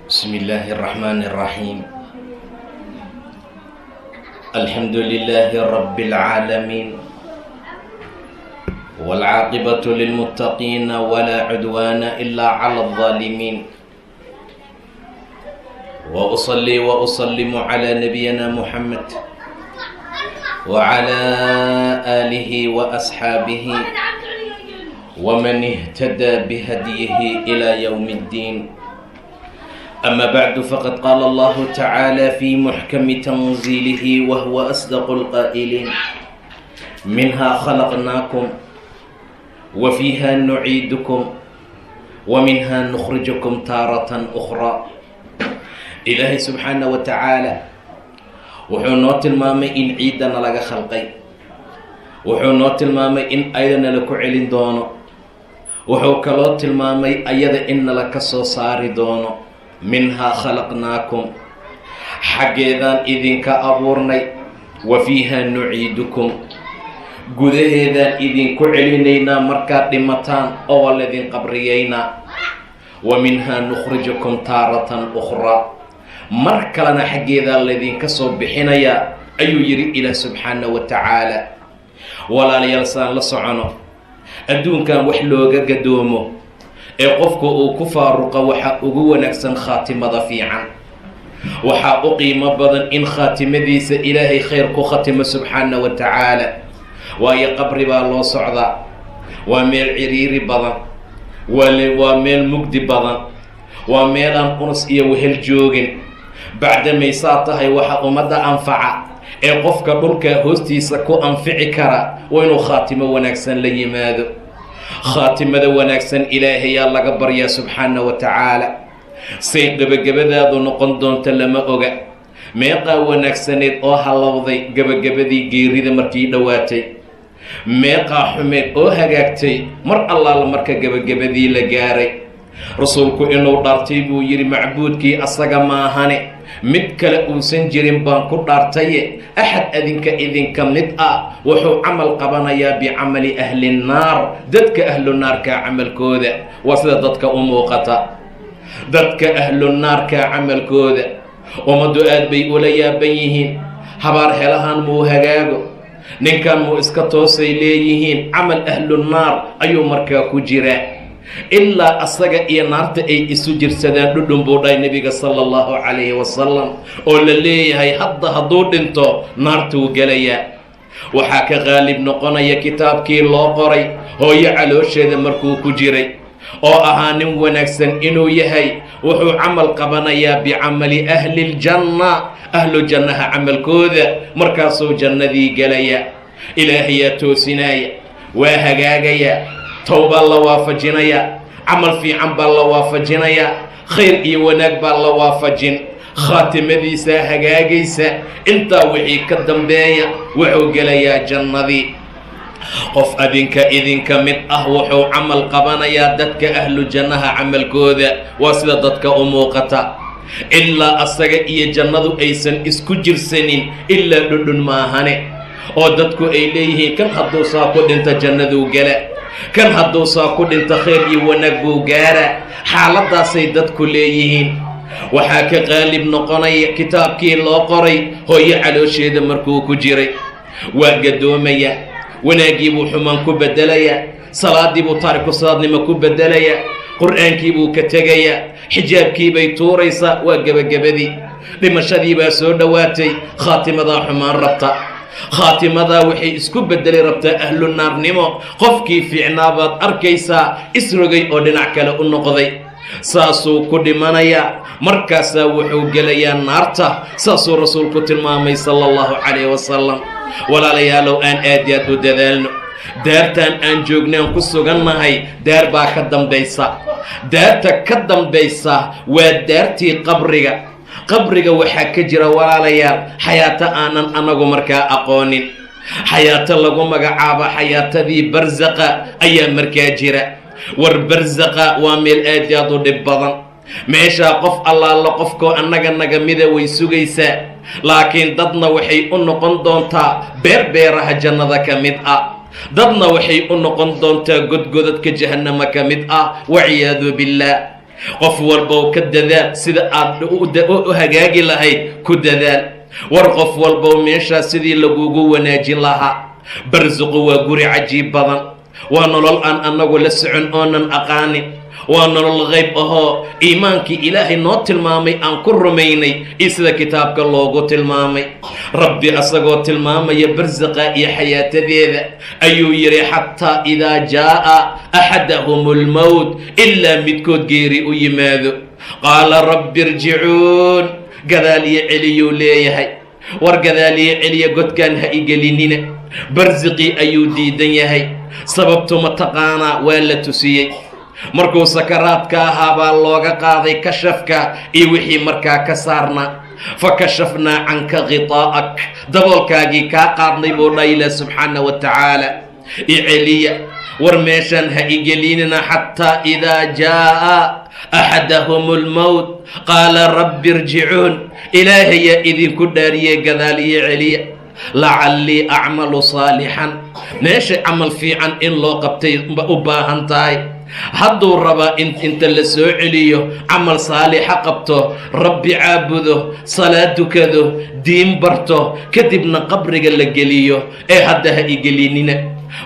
بسم الله الرحمن الرحيم. الحمد لله رب العالمين، والعاقبة للمتقين، ولا عدوان إلا على الظالمين. وأصلي وأسلم على نبينا محمد وعلى آله وأصحابه ومن اهتدى بهديه إلى يوم الدين. أما بعد، فقد قال الله تعالى في محكم تنزيله وهو أصدق القائلين: منها خلقناكم، وفيها نعيدكم، ومنها نخرجكم تارة أخرى. Ilaahay subxaana wa tacaala wuxuu noo tilmaamay in ciiddana laga khalqay. Wuxuu noo tilmaamay in ayadana la ku celin doono. Wuxuu kaloo tilmaamay ayada in nala ka soo saari doono. Minhaa khalaqnaakum, xaggeedaan idinka abuurnay. Wa fiihaa nuciidukum, gudaheedaan idinku celinaynaa markaad dhimataan oo waa laydin qabriyaynaa. Wa minhaa nukhrijukum taaratan ukhraa, mar kalena xaggeedaa laydinka soo bixinayaa, ayuu yidhi Ilaah subxaana wa tacaala. Walaalayaal, saan la socono, adduunkan wax looga gadoomo ee qofku uu ku faaruqa waxaa ugu wanaagsan khaatimada fiican. Waxaa u qiimo badan in khaatimadiisa Ilaahay khayr ku khatimo subxaana wa tacaala, waayo qabri baa loo socdaa. Waa meel ciriiri badan, waa meel mugdi badan, waa meelaan unus iyo wehel joogin. Bacdamaysaa tahay, waxa ummadda anfaca ee qofka dhulka hoostiisa ku anfici kara waa inuu khaatimo wanaagsan la yimaado. Khaatimada wanaagsan Ilaahayaa laga baryaa subxaana wa tacaala. Say gebagabadaadu noqon doonto lama oga. Meeqaa wanaagsaneed oo halowday gebagabadii geerida markii dhowaatay? Meeqaa xumeed oo hagaagtay mar allaala marka gebagabadii la gaaray? Rasuulku inuu dhaartay buu yidhi: "Macbuudkii asaga maahane mid kale uusan jirin baan ku dhaartaye, axad adinka idinka mid ah wuxuu camal qabanayaa bicamali ahli nnaar, dadka ahlu naarka camalkooda." Waa sida dadka u muuqata, dadka ahlu naarka camalkooda. Ummaddu aad bay ula yaaban yihiin. Habaar helahan muu hagaago, ninkan muu iska toosay leeyihiin. Camal ahlu naar ayuu markaa ku jiraa, ilaa asaga iyo naarta ay isu jirsadaan dhudhun, buu dhahay Nebiga sala Allahu calayhi wasalam, oo la leeyahay hadda hadduu dhinto naartuu gelayaa. Waxaa ka qaalib noqonaya kitaabkii loo qoray hooyo caloosheeda markuu ku jiray oo ahaa nin wanaagsan inuu yahay. Wuxuu camal qabanayaa bicamali ahli ljanna, ahlu jannaha camalkooda, markaasuu jannadii gelaya. Ilaahayaa toosinaya, waa hagaagaya, towbaa la waafajinaya, camal fiican baa la waafajinaya, khayr iyo wanaag baa la waafajin, khaatimadiisaa hagaagaysa. Intaa wixii ka dambeeya wuxuu gelayaa jannadii. Qof adinka idinka mid ah wuxuu camal qabanayaa dadka ahlu jannaha camalkooda. Waa sida dadka u muuqata, ilaa asaga iyo jannadu aysan isku jirsanin ilaa dhudhun maahane, oo dadku ay leeyihiin: "Kan hadduu saa ku dhinta jannaduu gela, kan hadduu saa ku dhinta khayr iyo wanaag buu gaara." Xaaladaasay dadku leeyihiin. Waxaa ka qaalib noqonaya kitaabkii loo qoray hooyo caloosheeda markuu ku jiray. Waa gadoomaya, wanaaggii buu xumaan ku beddelayaa, salaaddii buu taariku salaadnimo ku beddelayaa, Qur-aankii buu ka tegayaa, xijaabkii bay tuuraysaa. Waa gebagabadii, dhimashadii baa soo dhowaatay. Khaatimadaa xumaan rabta, khaatimadaa waxay isku bedeli rabtaa ahlu naarnimo. Qofkii fiicnaa baad arkaysaa isrogay oo dhinac kale u noqday. Saasuu ku dhimanayaa, markaasaa wuxuu gelayaa naarta. Saasuu Rasuulku tilmaamay sala Allahu calayhi wasalam. Walaalayaalow, aan aad iyo aad u dadaalno. Daartaan aan joognaan ku sugannahay, daar baa ka dambaysa. Daarta ka dambaysa waa daartii qabriga. Qabriga waxaa ka jira, walaalayaal, xayaato aanan anagu markaa aqoonin. Xayaato lagu magacaabo xayaatadii barsaqa ayaa markaa jira. War barsaqa waa meel aad iyo aad u dhib badan. Meeshaa qof allaala qofkoo annaga naga mida way sugaysaa, laakiin dadna waxay u noqon doontaa beer beeraha jannada ka mid ah, dadna waxay u noqon doontaa godgodadka jahannama ka mid ah, waciyaadu billaah. Qof walbow ka dadaal sida aad u hagaagi lahayd, ku dadaal. War qof walbow meeshaas sidii lagugu wanaajin lahaa. Barsuqu waa guri cajiib badan, waa nolol aan annagu la socon oonan aqaanin, waa nolol qayb ahoo iimaankii Ilaahay noo tilmaamay aan ku rumaynay iyo sida kitaabka loogu tilmaamay. Rabbi asagoo tilmaamaya barsaqa iyo xayaatadeeda ayuu yidhi: "Xataa idaa jaa'a axadahum almowt", ilaa midkood geeri u yimaado, "qaala rabbi irjicuun", gadaal iyo celiyuu leeyahay. War gadaal iyo celiya, godkaan ha igelinina. Barsiqii ayuu diidan yahay. Sababtu ma taqaanaa? Waa la tusiyey markuu sakaraadka ahaa baa looga qaaday kashafka iyo wixii markaa ka saarnaa. "Fakashafnaa canka ghitaa'ak", daboolkaagii kaa qaadnay buu dhaha Ilaah subxaana wa tacaala. Iceliya, war meeshaan ha igelinina. "Xataa idaa jaa'a axadahum almowt qaala rabbi irjicuun", Ilaahayaa idinku dhaariyey, gadaal iyo celiya, "lacallii acmalu saalixan". Meesha camal fiican in loo qabtay u baahan tahay. Hadduu rabaa in inta la soo celiyo camal saalixa qabto, Rabbi caabudo, salaad dukado, diin barto, kadibna qabriga la geliyo. Ee hadda ha igelinina,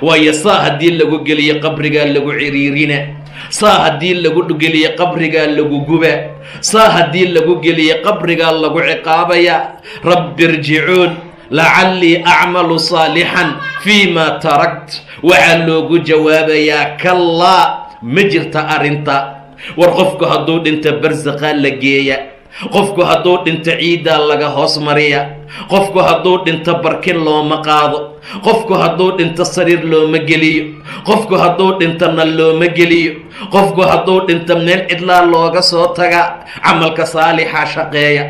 waayo saa haddii lagu geliyo qabrigaa lagu ciriirina, saa haddii lagu geliyo qabrigaa lagu guba, saa haddii lagu geliyo qabrigaa lagu ciqaabaya. "Rabbi irjicuun lacallii acmalu saalixan fii ma tarakt". Waxaa loogu jawaabayaa: "Kallaa, ma jirta arrinta." War qofku hadduu dhinto barsaqaa la geeya, qofku hadduu dhinto ciiddaa laga hoos mariya, qofku hadduu dhinto barkin looma qaado, qofku hadduu dhinto sariir looma geliyo, qofku hadduu dhinto nal looma geliyo, qofku hadduu dhinto meel cidlaa looga soo taga. Camalka saalixaa shaqeeya,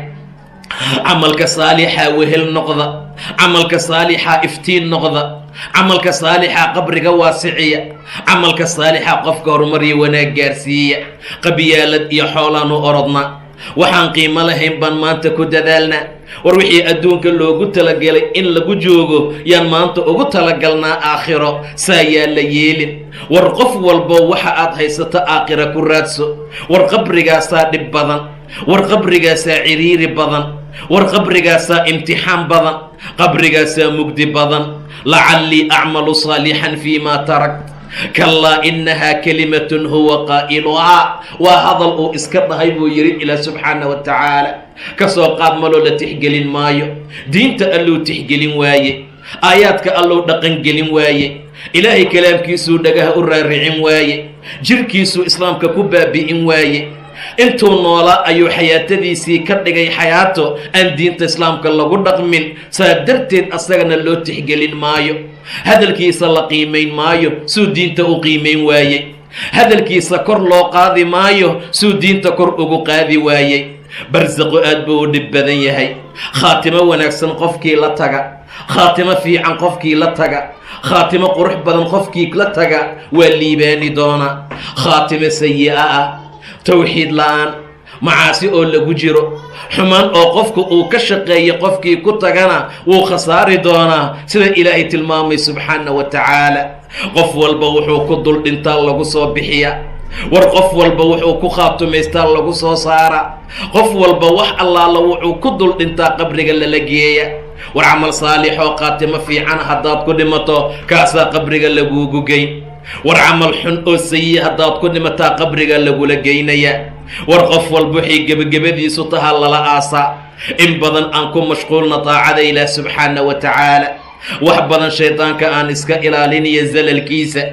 camalka saalixaa wehel noqda, camalka saalixaa iftiin noqda, camalka saalixaa qabriga waasiciya, camalka saalixaa qofka horumariya, wanaag gaarsiiya. Qabyaalad iyo xoolaanu orodna, waxaan qiimo lahayn baan maanta ku dadaalnaa. War wixii adduunka loogu talagelay in lagu joogo yaan maanta ugu talagalnaa aakhiro. Saa yaa la yeelin. War qof walbo waxa aad haysato aakhira ku raadso. War qabrigaasaa dhib badan, war qabrigaasaa ciriiri badan, war qabrigaasaa imtixaan badan, qabrigaasaa mugdi badan. "Lacallii acmalu saalixan fii ma tarakt". "Kallaa innahaa kalimatun huwa qaa'iluhaa", waa hadal uu iska dhahay buu yidhi Ilaah subxaana wa tacaala. Kasoo qaad maloo la tixgelin maayo. Diinta Alluu tixgelin waaye, aayaadka Alluu dhaqangelin waaye, Ilaahay kalaamkiisuu dhagaha u raaricin waaye, jirkiisuu Islaamka ku baabi'in waaye. Intuu noolaa ayuu xayaatadiisii ka dhigay xayaato aan diinta Islaamka lagu dhaqmin. Saa darteed asagana loo tixgelin maayo, hadalkiisa la qiimayn maayo suu diinta u qiimayn waayey, hadalkiisa kor loo qaadi maayo suu diinta kor ugu qaadi waayey. Barsaqu aad buu u dhib badan yahay. Khaatimo wanaagsan qofkii la taga, khaatimo fiican qofkii la taga, khaatimo qurux badan qofkii la taga waa liibaani doonaa. Khaatimo sayi-a ah, towxiid la-aan, macaasi oo lagu jiro, xumaan oo qofku uu ka shaqeeyo qofkii ku tagana wuu khasaari doonaa, sida Ilaahay tilmaamay subxaana wa tacaala. Qof walba wuxuu ku dul dhintaa lagu soo bixiya. War qof walba wuxuu ku khaatumaystaa lagu soo saara. Qof walba wax allaala wuxuu ku dul dhintaa qabriga lala geeya. War camal saalixoo qaatimo fiican haddaad ku dhimato, kaasaa qabriga laguugu geyn. War camal xun oo sayi haddaad ku dhimataa, qabriga lagula geynaya. War qof walba waxay gebagabadiisu tahaa lala aasaa. In badan aan ku mashquulna daacada Ilaah subxaana wa tacaala. Wax badan shaydaanka aan iska ilaalinayo zalalkiisa.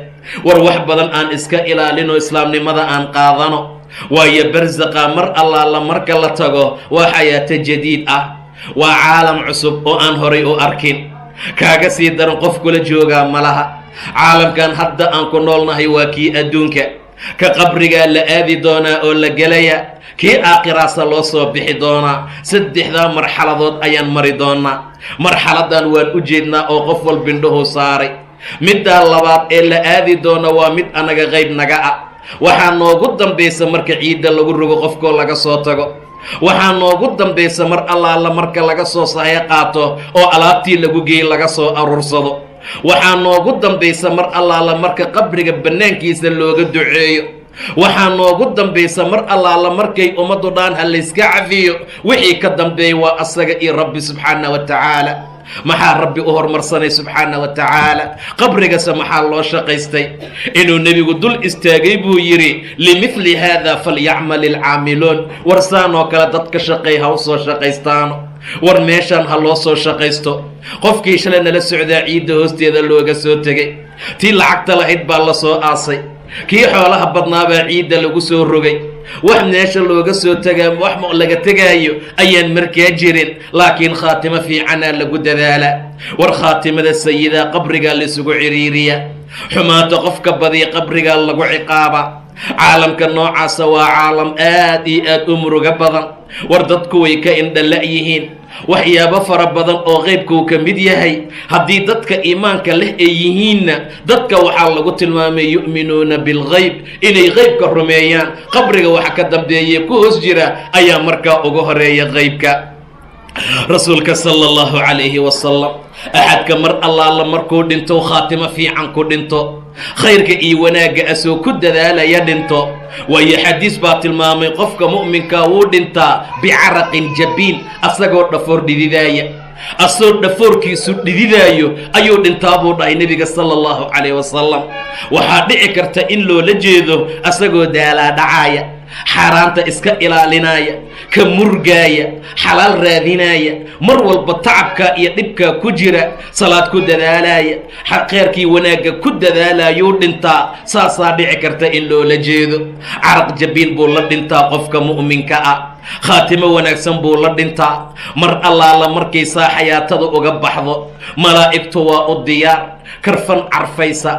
War wax badan aan iska ilaalino, islaamnimada aan qaadano, waayo barsaqa mar allaala marka la tago waa xayaato jadiid ah, waa caalam cusub oo aan horay u arkin. Kaaga sii daran, qof kula joogaa ma laha. Caalamkan hadda aan ku noolnahay waa kii adduunka. Ka qabrigaa la aadi doonaa oo la gelaya, kii aakhiraasa loo soo bixi doonaa. Saddexdaa marxaladood ayaan mari doonaa. Marxaladan waan u jeednaa oo qof walba indhahu saaray. Middaa labaad ee la aadi doono waa mid anaga qayb naga ah. Waxaa noogu dambaysa marka ciidda lagu rogo qofkoo laga soo tago. Waxaa noogu dambaysa mar allaala marka laga soo sahay qaato oo alaabtii lagu geeyey laga soo aruursado. Waxaa noogu dambaysa mar allaala marka qabriga bannaankiisa looga duceeyo. Waxaa noogu dambaysa mar allaala markay ummaddu dhaan ha layska cafiyo, wixii ka dambeeya waa asaga iyo Rabbi subxaana wa tacaala. Maxaa Rabbi u hormarsanay subxaana wa tacaala? Qabrigase maxaa loo shaqaystay? Inuu Nebigu dul istaagay buu yidhi: "Limithli haada falyacmal alcaamiluun." War saan oo kale dadka shaqeey ha u soo shaqaystaano. War meeshaan ha loo soo shaqaysto. Qofkii shalay nala socdaa ciidda hoosteeda looga soo tegay. Tii lacagta lahayd baa la soo aasay, kii xoolaha badnaabaa ciidda lagu soo rogay. Wax meesha looga soo tegaa, wax laga tegaayo ayaan markaa jirin, laakiin khaatimo fiicanaa lagu dadaalaa. War khaatimada sayidaa qabrigaa laisugu ciriiriya. Xumaanta qofka badiya qabrigaa lagu ciqaaba. Caalamka noocaasa waa caalam aad iyo aad u murugo badan. War dadku way ka indhala yihiin waxyaabo fara badan oo qeybkuu ka mid yahay. Haddii dadka iimaanka leh ay yihiinna, dadka waxaa lagu tilmaamay yu'minuuna bilgayb, inay qeybka rumeeyaan. Qabriga waxa ka dambeeye ku hoos jira ayaa markaa uga horeeya qeybka. Rasuulka sala Allahu calayhi wasalam, axadka mar allaala markuu dhinto, khaatimo fiican ku dhinto, khayrka iyo wanaagga asoo ku dadaalaya dhinto, waayo xadiis baa tilmaamay qofka mu'minka wuu dhintaa bicaraqin jabiin, asagoo dhafoor dhididaaya, asoo dhafoorkiisu dhididaayo ayuu dhintaa, buu dhahay Nebiga sala Allahu calayh wasalam. Waxaa dhici karta in loola jeedo asagoo daalaa dhacaaya, xaaraanta iska ilaalinaya, ka murgaaya, xalaal raadinaya, mar walba tacabka iyo dhibkaa ku jira, salaad ku dadaalaya, kheyrkii wanaagga ku dadaalayuu dhintaa. Saasaa dhici karta in loola jeedo. Caraq jabiin buu la dhintaa qofka mu'minka ah, khaatimo wanaagsan buu la dhintaa. Mar allaala markay saa xayaatada uga baxdo, malaa'igtu waa u diyaar. Karfan carfaysa,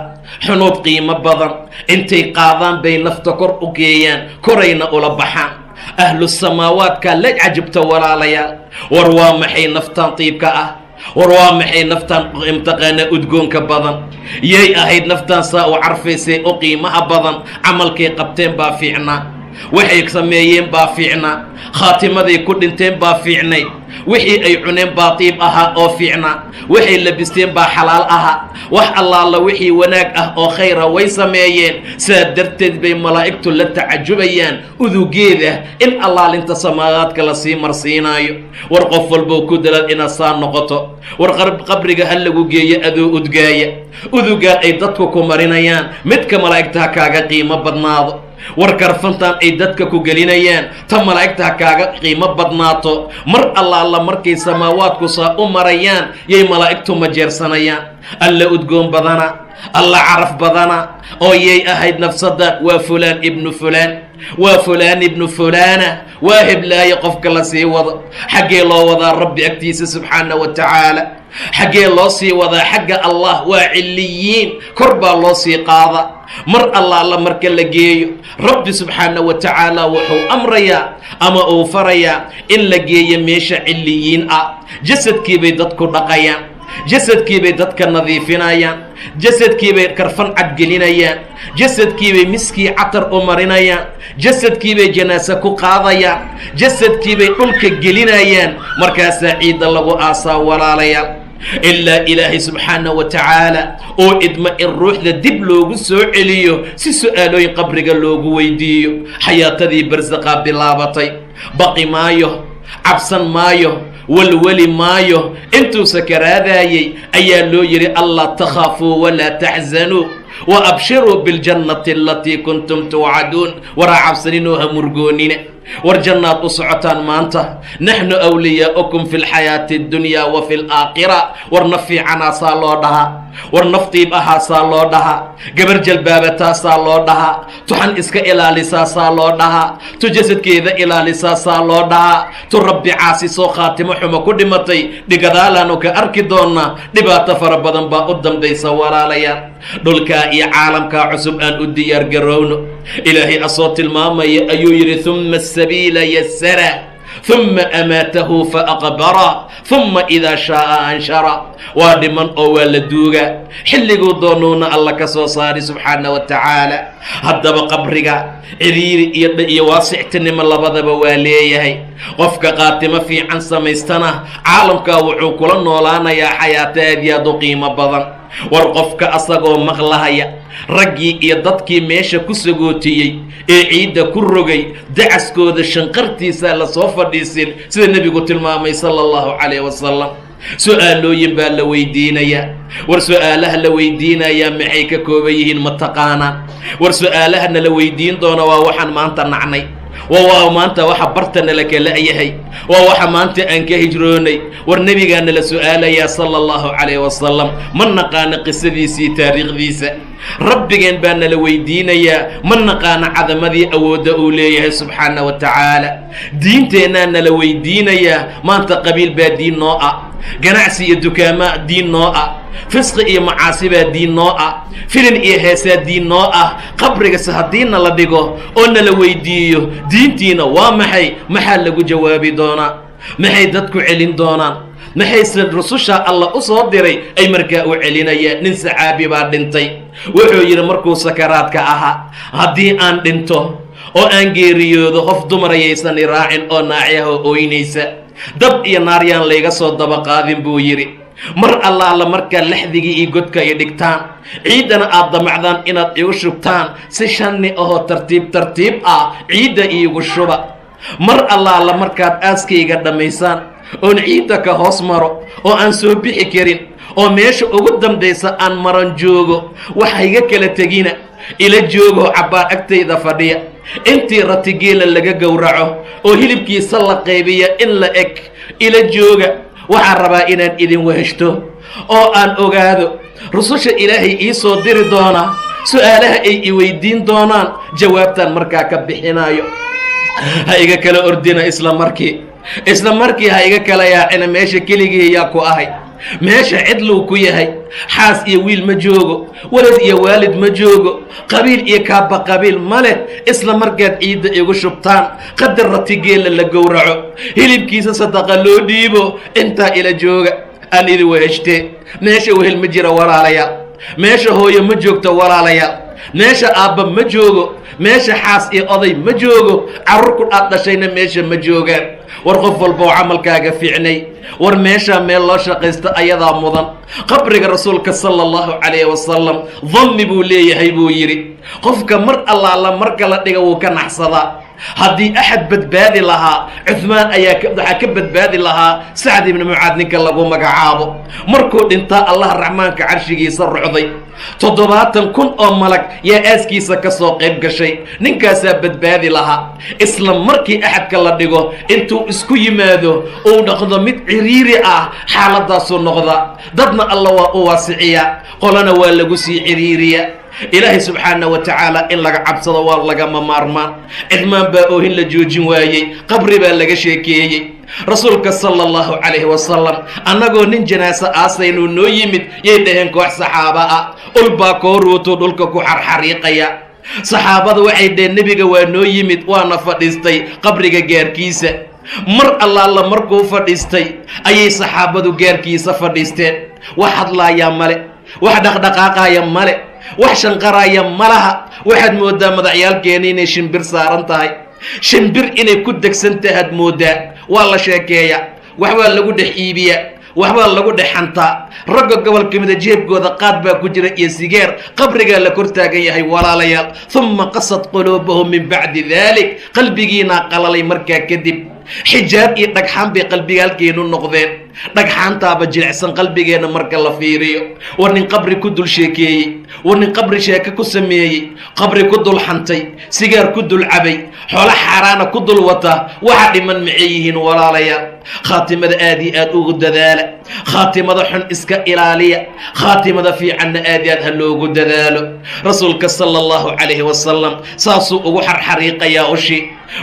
xunuud qiimo badan intay qaadaan bay nafta kor u geeyaan, korayna ula baxaan. Ahlu samaawaadkaa la cajabta, walaalayaal. War waa maxay naftan tiibka ah? War waa maxay naftan imtaqaana udgoonka badan? Yay ahayd naftan saa u carfaysay u qiimaha badan? Camalkay qabteen baa fiicnaa, waxay sameeyeen baa fiicnaa, khaatimaday ku dhinteen baa fiicnayd, wixii ay cuneen baa tiib ahaa oo fiicnaa, waxay labisteen baa xalaal ahaa. Wax allaala wixii wanaag ah oo khayra way sameeyeen. Saa darteed bay malaa'igtu la tacajubayaan udugeeda in allaalinta samaawaadka lasii marsiinaayo. War qof walbow ku dalaal inaad saa noqoto. War qabriga ha lagu geeyo adoo udgaaya. Udugaan ay dadku ku marinayaan, midka malaa'igta ha kaaga qiimo badnaado. War karfantan ay dadka ku gelinayaan, ta malaa'igta ha kaaga qiimo badnaato. Mar allaala markay samaawaadku saa u marayaan yay malaa'igtu majeersanayaan: Alla udgoon badana, Alla caraf badana, oo yay ahayd nafsadan? Waa fulaan ibnu fulaan, waa fulaan ibnu fulaana, waa heblaayo. Qofka la sii wado xaggee loo wadaa? Rabbi agtiisa subxaana wa tacaala. Xaggee loo sii wadaa? Xagga Allah, waa ciliyiin, kor baa loo sii qaada. Mar allaala marka la geeyo, Rabbi subxaana wa tacaala wuxuu amrayaa ama uu farayaa in la geeyo meesha ciliyiin ah. Jasadkiibay dadku dhaqayaan, jasadkiibay dadka nadiifinayaan, jasadkiibay karfan cadgelinayaan, jasadkiibay miskii catar u marinayaan, jasadkiibay janaase ku qaadayaan, jasadkiibay dhulka gelinayaan. Markaasaa ciidda lagu aasaa, walaalayaal, ilaa Ilaahay subxaana wa tacaala oo idma in ruuxda dib loogu soo celiyo si su-aalooyin qabriga loogu weydiiyo. Xayaatadii barsaqaa bilaabatay. Baqi maayo, cabsan maayo, walwali maayo. Intuu sakaraadaayey ayaa loo yidhi: "Allaa takhaafuu walaa taxzanuu wa abshiruu biاljannati alatii kuntum tuucaduun." Waraa cabsaninoo ha murgoonina. War jannaad u socotaan maanta. "Naxnu awliyaa'ukum fi lxayaati اddunya wa fi laakhira." War naf fiicanaasaa loo dhahaa, war naf tiib ahaasaa loo dhahaa, gabar jalbaabataasaa loo dhahaa, tuxan iska ilaalisaasaa loo dhahaa, tu jasadkeeda ilaalisaasaa loo dhahaa. Tu Rabbi caasisoo khaatimo xumo ku dhimatay, dhigadaalaanu ka arki doonaa. Dhibaato fara badan baa u dambaysa, walaalayaal. Dhulkaa iyo caalamkaa cusub aan u diyaar garowno. Ilaahay asoo tilmaamaya ayuu yidhi: "Huma asabiila yasara, huma amaatahu faaqbara, huma idaa shaaa anshara." Waa dhiman oo waa la duugaa, xilliguu doonuuna Alla ka soo saari subxaana wa tacaala. Haddaba qabriga ciriiri iyo waasictinimo labadaba waa leeyahay. Qofka qaatimo fiican samaystana caalamkaa wuxuu kula noolaanayaa xayaato aad iyo aad u qiimo badan. War qofka asagoo maqlahaya Raggii iyo dadkii meesha ku sagootiyey ee ciidda ku rogay dacaskooda shanqartiisaa lasoo fadhiisin, sida nebigu tilmaamay sala allahu calayh wasalam. Su-aalooyin baa la weydiinayaa. War su-aalaha la weydiinayaa maxay ka kooban yihiin, ma taqaanaan? War su-aalahana la weydiin doona waa waxaan maanta nacnay, waa maanta waxa bartana la kala yahay, waa waxa maanta aan ka hijroonay. War nebigaana la su-aalayaa sala allahu calayh wasalam, ma naqaano qisadiisii, taariikhdiisa. Rabbigeen baa nala weydiinayaa, ma naqaano cadamadii awoodda uu leeyahay subxaana wa tacaala. Diinteennaa nala weydiinayaa. Maanta qabiil baa diin noo ah, ganacsi iyo dukaamaa diin noo ah, fisqi iyo macaasi baa diin noo ah, filin iyo heesaa diin noo ah. Qabrigase haddiina la dhigo oo nala weydiiyo diintiina waa maxay, maxaa lagu jawaabi doonaa? Maxay dadku celin doonaan? Maxayse rususha Alla u soo diray ay markaa u celinayaan? Nin saxaabi baa dhintay. Wuxuu yidhi markuu sakaraadka ahaa, haddii aan dhinto oo aan geeriyoodo, qof dumarayaysan iraacin oo naacyaha ooynaysa, dab iyo naaryaan layga soo daba qaadin, buu yidhi. Mar allaala markaa laxdigii iyo godka ay dhigtaan, ciiddana aad damacdaan inaad igu shubtaan, si shanni ahoo tartiib tartiib ah ciidda iigu shuba. Mar allaala markaad aaskayga dhammaysaan oon ciidda ka hoos maro oo aan soo bixi karin oo meesha ugu dambaysa aan maran joogo, wax hayga kala tegina, ila joogoo cabbaar agtayda fadhiya intii ratigeela laga gowraco oo hilibkiisa la qaybiya in la eg ila jooga. Waxaan rabaa inaan idin weheshto oo aan ogaado rususha Ilaahay ii soo diri doona su-aalaha ay i weydiin doonaan, jawaabtaan markaa ka bixinayo. Ha iga kala ordina isla markii, isla markii ha iga kala yaacina. Meesha keligii yaa ku ahay? Meesha cidluu ku yahay. Xaas iyo wiil ma joogo, walad iyo waalid ma joogo, qabiil iyo kaaba qabiil ma leh. Isla markaad ciidda igu shubtaan, qadar ratigeela la gowraco, hilibkiisa sadaqa loo dhiibo, intaa ila jooga aan idin weheshtee. Meesha wehel ma jira, walaalayaal. Meesha hooyo ma joogto, walaalayaal. Meesha aabba ma joogo. Meesha xaas iyo oday ma joogo. Carruur ku dhaad dhashayna meesha ma joogaan. War qof walba oo camalkaaga fiicnay, war meeshaa meel loo shaqaysta ayadaa mudan. Qabriga rasuulka sala allahu calayhi wasalam dammi buu leeyahay, buu yidhi. Qofka mar allaala marka la dhiga wuu ka naxsadaa. Haddii axad badbaadi lahaa, Cuhmaan ayaa waxaa ka badbaadi lahaa Sacd ibni Mucaad ninka lagu magacaabo. Markuu dhintaa Allah raxmaanka carshigiisa rucday, 70,000 oo malag yaa aaskiisa ka soo qayb gashay. Ninkaasaa badbaadi lahaa. Isla markii axadka la dhigo, intuu isku yimaado uu dhaqdo mid ciriiri ah, xaaladaasuu noqdaa. Dadna Alla waa u waasiciyaa, qolana waa lagu sii ciriiriyaa. Ilaahay subxaana wa tacaala in laga cabsado waa lagama maarmaan. Cidmaan baa oohin la joojin waayey, qabri baa laga sheekeeyey. Rasuulka sala allahu calayhi wasalam annagoo nin janaaso aasaynuu noo yimid, yay dhaheen koox saxaaba ah. Ulbaa kooruutuu dhulka ku xarxariiqaya. Saxaabada waxay dhaheen, nebiga waa noo yimid, waana fadhiistay qabriga gaarkiisa. Mar allaala markuu fadhiistay ayay saxaabadu gaarkiisa fadhiisteen. Wax hadlaayaa male, wax dhaqdhaqaaqaya male, wax shanqaraaya malaha. Waxaad mooddaa madaxyaalkeena inay shimbir saaran tahay, shimbir inay ku degsan tahaad mooddaa. Waa la sheekeeyaa, waxbaa lagu dhex iibiyaa, waxbaa lagu dhex xantaa. Ragga gobolka mida jeebkooda qaad baa ku jira iyo sigeer. Qabrigaa la kor taagan yahay, walaalayaal. Humma qasad quluubahum min bacdi daalik. Qalbigiinaa qalalay markaa kadib. Xijaab iyo dhagxaan bay qalbigaalkeenu noqdeen. Dhagxaantaaba jilicsan qalbigeenna marka la fiiriyo. War nin qabri ku dul sheekeeyey, war nin qabri sheeke ku sameeyey, qabri ku dul xantay, sigaar ku dul cabay, xoolo xaaraana ku dul wata, waxa dhiman maxay yihiin, walaalayaal? Khaatimada aad iyo aad ugu dadaala, khaatimada xun iska ilaaliya, khaatimada fiicanna aad iyo aad ha loogu dadaalo. Rasuulka sala allahu calayhi wasalam saasuu ugu xarxariiqayaa ushi.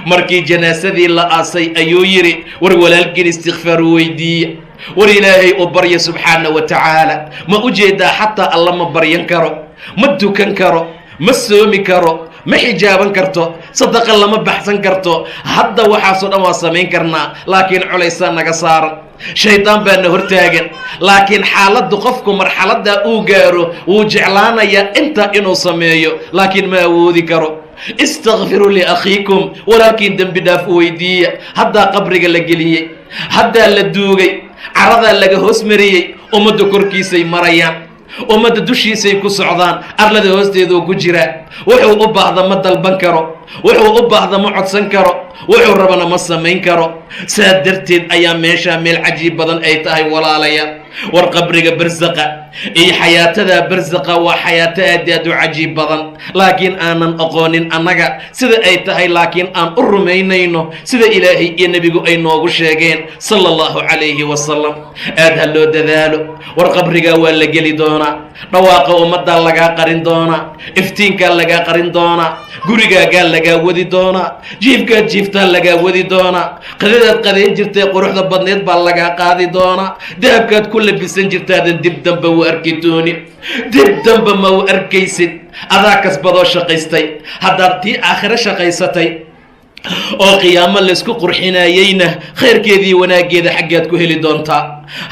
Markii janaasadii la aasay ayuu yidhi, war walaalkiin istikfaar weydiiya, war Ilaahay u barya subxaana wa tacaala. Ma u jeedaa? Xataa Alla ma baryan karo, ma dukan karo, ma soomi karo, ma xijaaban karto, sadaqa lama baxsan karto. Hadda waxaasoo dhan waa samayn karnaa, laakiin culaysaa naga saaran, shaydaan baana hortaagan. Laakiin xaaladdu qofku marxaladdaa uu gaaro, wuu jeclaanayaa intaa inuu sameeyo, laakiin ma awoodi karo. Istakfiruu liakhiikum, walaalkiin dembi dhaaf u weydiiya. Haddaa qabriga la geliyey, haddaa la duugay, caradaa laga hoos mariyey, ummadda korkiisay marayaan. Ummadda dushiisay ku socdaan, arlada hoosteeduu ku jiraa. Wuxuu u baahda ma dalban karo, wuxuu u baahda ma codsan karo, wuxuu rabana ma samayn karo. Saa darteed ayaa meeshaa meel cajiib badan ay tahay, walaalayaal. War qabriga barsaqa iyo xayaatada barsaqa waa xayaato aad i aad u cajiib badan, laakiin aanan aqoonin annaga sida ay tahay, laakiin aan u rumaynayno sida Ilaahay iyo Nebigu ay noogu sheegeen, sala Allahu calayhi wasalam. Aad ha loo dadaalo. War qabrigaa waa la geli doonaa, dhawaaqa ummaddaa lagaa qarin doonaa, iftiinkaa lagaa qarin doonaa, gurigaagaa lagaa wadi doonaa, jiifkaad jiiftaa lagaa wadi doonaa, qadadaad qadayn jirtay quruxda badneed baa lagaa qaadi doonaa, dahabkaad ku labisan jirtaadan dib damba u arki doonin, dib damba ma u arkaysid. Adaa kasbadoo shaqaystay. Haddaad tii aakhiro shaqaysatay oo qiyaamo laysku qurxinayeyna, khayrkeedii wanaaggeeda xaggaad ku heli doontaa.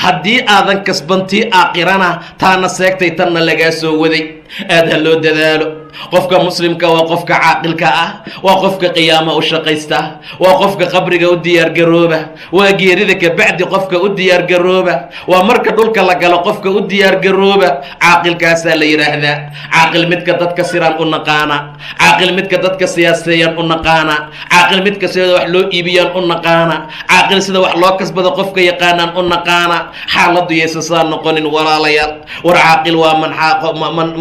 Haddii aadan kasban tii aakhirana, taana seegtay, tanna lagaa soo waday. Aad ha loo dadaalo. Qofka muslimka waa qofka caaqilka ah, waa qofka qiyaamo u shaqaysta, waa qofka qabriga u diyaargarooba, waa geerida kabacdi qofka u diyaargarooba, waa marka dhulka la galo qofka u diyaargarooba. Caaqilkaasaa la yidhaahdaa. Caaqil midka dadka siraan u naqaana, caaqil midka dadka siyaaseeyaan u naqaana, caaqil midka sida wax loo iibiyaan u naqaana, caaqil sida wax loo kasbado qofka yaqaanaan u naqaana. Xaaladdu yaysa saa noqonin, walaalayaal. War caaqil waa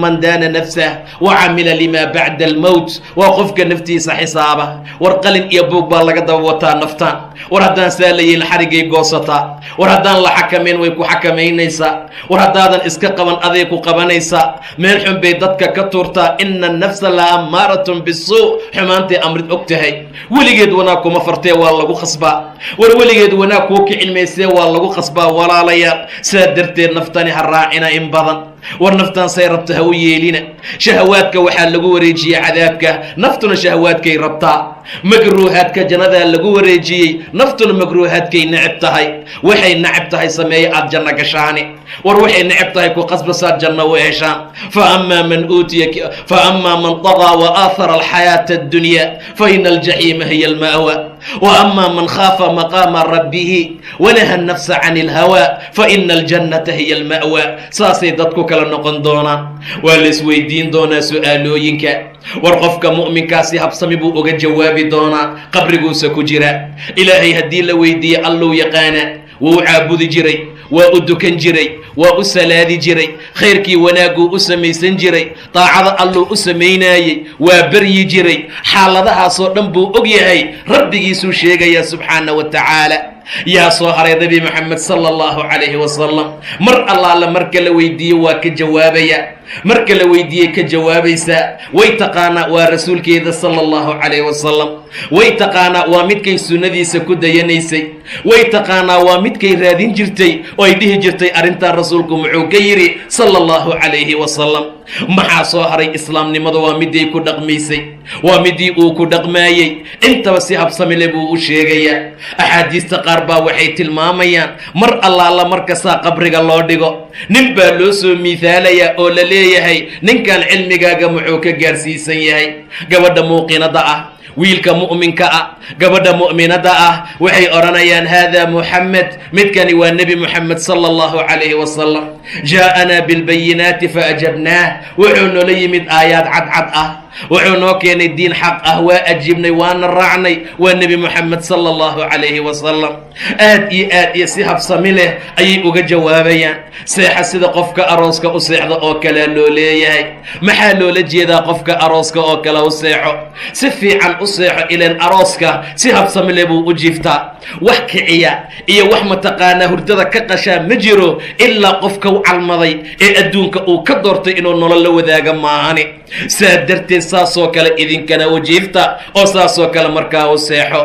man daana nafsah wa camila lima bacda almowt, waa qofka naftiisa xisaaba. War qalin iyo buug baa laga daba wataa naftaan. War haddaan saa la yeelin, xarigay goosataa. War haddaan la xakamayn, way ku xakamaynaysaa. War haddaadan iska qaban, aday ku qabanaysaa. Meel xun bay dadka ka tuurtaa. Ina annafsa la ammaaratun bisuu, xumaantay amrid og tahay. Weligeed wanaag kuma fartee, waa lagu khasbaa. War weligeed wanaag kuu kicin maysee, waa lagu khasbaa, walaalayaal. Sidaa darteed naftani ha raacina in badan. War naftan say rabta ha u yeelina. Shahawaadka waxaa lagu wareejiyey cadaabka, naftuna shahawaadkay rabtaa. Makruuhaadka jannadaa lagu wareejiyey, naftuna makruuhaadkay neceb tahay. Waxay neceb tahay sameeye, aad janno gashaani. War waxay neceb tahay ku qasbasaad janno u heshaan. Fa amaa man طagaa wa aathara alxayaata addunya, fa ina aljaxiima hiya alma'wa. Wa amaa man khaafa maqaama rabbihi wanaha nafsa can ilhawa, fa ina aljannata hiya alma'wa. Saasay dadku kala noqon doonaan. Waa la isweydiin doonaa su-aalooyinka. War qofka mu'minkaasi habsami buu uga jawaabi doonaa qabriguusa ku jira. Ilaahay haddii la weydiiye, Alluu yaqaana, wuu caabudi jiray, waa u dukan jiray, waa u salaadi jiray, khayrkii wanaagguu u samaysan jiray, daacada Alluu u samaynaayey, waa baryi jiray. Xaaladahaasoo dhan buu og yahay, Rabbigiisuu sheegayaa subxaana wa tacaala. Yaa soo haray? Nabi Moxamed sala Allahu calayhi wasalam. Mar allaala marka la weydiiyo, waa ka jawaabaya. Marka la weydiiyey, ka jawaabaysaa. Way taqaanaa, waa rasuulkeeda sala Allahu calayhi wasalam. Way taqaanaa, waa midkay sunnadiisa ku dayanaysay. Way taqaanaa, waa midkay raadin jirtay oo ay dhihi jirtay: "Arrintan rasuulku muxuu ka yidhi, sala Allahu calayhi wasalam?" Maxaa soo haray? Islaamnimada waa miday ku dhaqmaysay, waa midii uu ku dhaqmaayey. Intaba si habsamile buu u sheegayaa. Axaadiista qaar baa waxay tilmaamayaan, mar allaala markastaa qabriga loo dhigo, nin baa loo soo miihaalayaa oo la leeyahay: "Ninkan cilmigaaga muxuu ka gaarsiisan yahay?" Gabadha muuqinada ah, wiilka mu'minka ah, gabadha mu'minada ah waxay odhanayaan: "Haadaa Muxamed, midkani waa Nebi Moxamed sala Allahu calayhi wasalam. Jaa'anaa bilbayinaati faajabnaah, wuxuu noola yimid aayaad cadcad ah, wuxuu noo keenay diin xaq ah, waa ajiibnay, waana raacnay. Waa Nebi Moxamed sala Allahu calayhi wasalam." Aad iyo aad iyo si habsami leh ayay uga jawaabayaan. "Seexa sida qofka arooska u seexda oo kalea," loo leeyahay. Maxaa loola jeedaa qofka arooska oo kale u seexo? Si fiican u seexo, ileen arooska si habsami leh buu u jiiftaa. Wax kiciya iyo wax mataqaanaa hurdada ka qashaa ma jiro, ilaa qofka u calmaday ee adduunka uu ka doortay inuu nolol la wadaaga maahani. Saa darteed saasoo kale idinkana u jiifta oo saasoo kale markaa u seexo.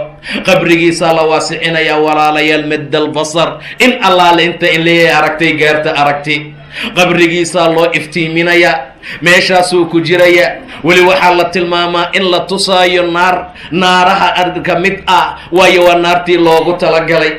Qabrigiisaa la waasicinayaa, walaalayaal, madda albasar, in allaale inta in leeyahay aragtay gaarta aragti. Qabrigiisaa loo iftiiminayaa, meeshaasuu ku jiraya. Weli waxaa la tilmaamaa in la tusaayo naar naaraha ka mid ah, waayo waa naartii loogu talagalay.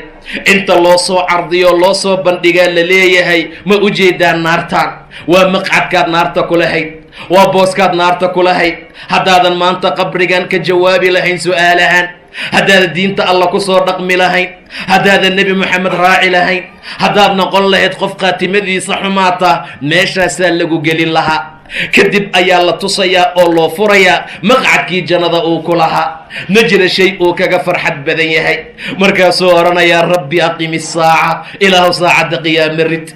Inta loo soo cardiyo, loo soo bandhigaa, la leeyahay: "Ma u jeedaa naartaan? Waa maqcadkaad naarta ku lahayd, waa booskaad naarta ku lahayd, haddaadan maanta qabrigan ka jawaabi lahayn su-aalahan." Haddaadan diinta Alla ku soo dhaqmi lahayn, haddaadan Nebi Moxamed raaci lahayn, haddaad noqon lahayd qof khaatimadiisa xumaata, meeshaasaa lagu gelin lahaa. Kadib ayaa la tusayaa oo loo furayaa maqcadkii jannada uu ku lahaa. Ma jira shay uu kaga farxad badan yahay. Markaasuu odhanayaa: "Rabbi, aqimi isaaca, Ilaahu saacadda qiyaame rid,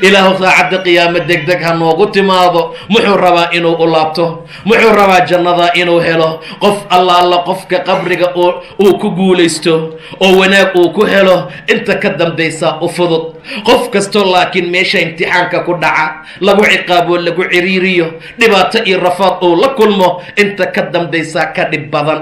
Ilaahu saacadda qiyaamo degdeg ha noogu timaado." Muxuu rabaa? Inuu u laabto. Muxuu rabaa? Jannada inuu helo. Qof Allaala qofka qabriga uu ku guulaysto oo wanaag uu ku helo, inta ka dambaysa u fudud. Qof kastoo laakiin meesha imtixaanka ku dhaca, lagu ciqaabo, lagu ciriiriyo, dhibaato iyo rafaad uu la kulmo, inta ka dambaysa ka dhib badan,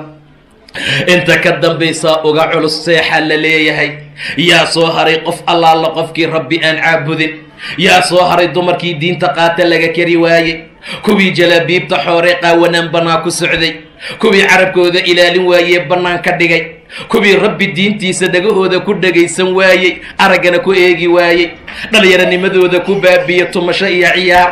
inta ka dambaysaa uga culus. Seexa la leeyahay. Yaa soo haray? Qof Allaala qofkii Rabbi aan caabudin. Yaa soo haray? Dumarkii diinta qaata laga kari waayey, kuwii jalaabiibta xoorey qaawanaan bannaan ku socday, kuwii carabkooda ilaalin waayee bannaan ka dhigay, kuwii Rabbi diintiisa dhagahooda ku dhagaysan waayey, araggana ku eegi waayey, dhallinyaranimadooda ku baabiye tumasho iyo ciyaar,